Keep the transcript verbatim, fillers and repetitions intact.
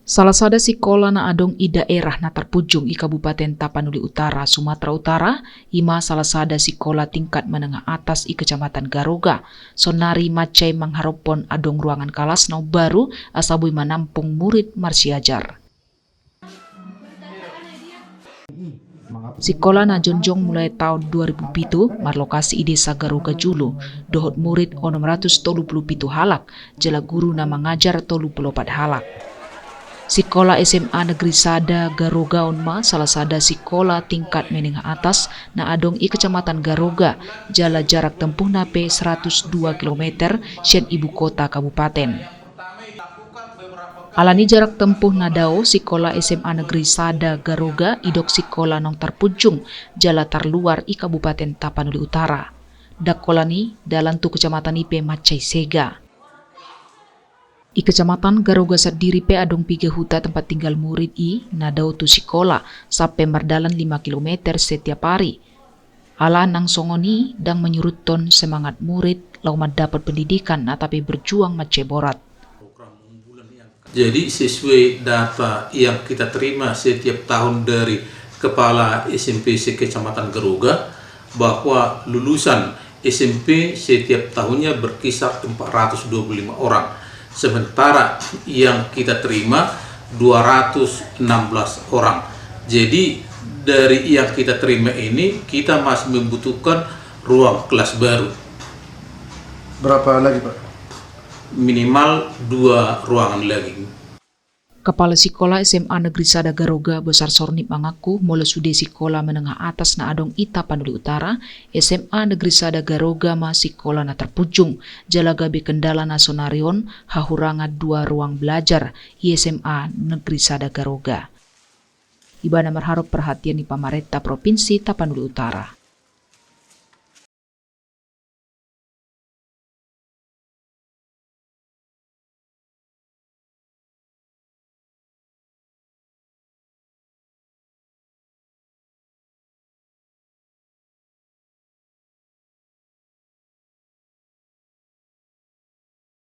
Salah sada sikola na adong i daerah na tarpunjung i Kabupaten Tapanuli Utara, Sumatera Utara, i ma salah sada sikola tingkat menengah atas i Kecamatan Garoga. Sonari mansai mangharophon adong ruangan kalas na umbaru asa boi manampung murid marsiajar. Sikola na jongjong mulai taon dua ribu pitu, marlokasi i Desa Garoga Julu, dohot murid onom ratus tolu pulu pitu halak, jala guru na mangajar tolu pulu opat halak. Sikola S M A Negeri Sada Garoga on ma salah sada sikola tingkat menengah atas na adong i Kecamatan Garoga, jala jarak tempuhna pe seratus dua kilometer sian ibu kota kabupaten. Alani jarak tempuh na dao, sikola S M A Negeri Sada Garoga idok sikola naung tarpunjung jala tarluar i Kabupaten Tapanuli Utara. Ndang holan i, dalan tu kecamatan i pe mansai sega. I Kecamatan Garoga sandiri pe adong piga huta tempat tinggal murid i na dao tu sikola, sampe mardalan lima kilometer setiap ari. Ala nang songon i ndang manyuruthon semangat murid laho mandapot pendidikan, na tape berjuang mansai borat. Jadi, sesuai data yang kita terima setiap tahun dari Kepala S M P se-Kecamatan Garoga, bahwa lulusan S M P setiap tahunnya berkisar empat ratus dua puluh lima orang. Sementara yang kita terima dua ratus enam belas orang. Jadi, dari yang kita terima ini, kita masih membutuhkan ruang kelas baru. Berapa lagi, Pak? Minimal dua ruangan lagi. Kepala Sikola S M A Negeri Sada Garoga, Bosar Sornipa, mangaku molo sude sikola menengah atas na adong i Tapanuli Utara, S M A Negeri Sada Garoga ma sikola na tarpunjung, jala gabe kendala na sonari on hahurangan dua ruang belajar i S M A Negeri Sada Garoga. Ibana marharop perhatian ni pamarenta Provinsi Tapanuli Utara.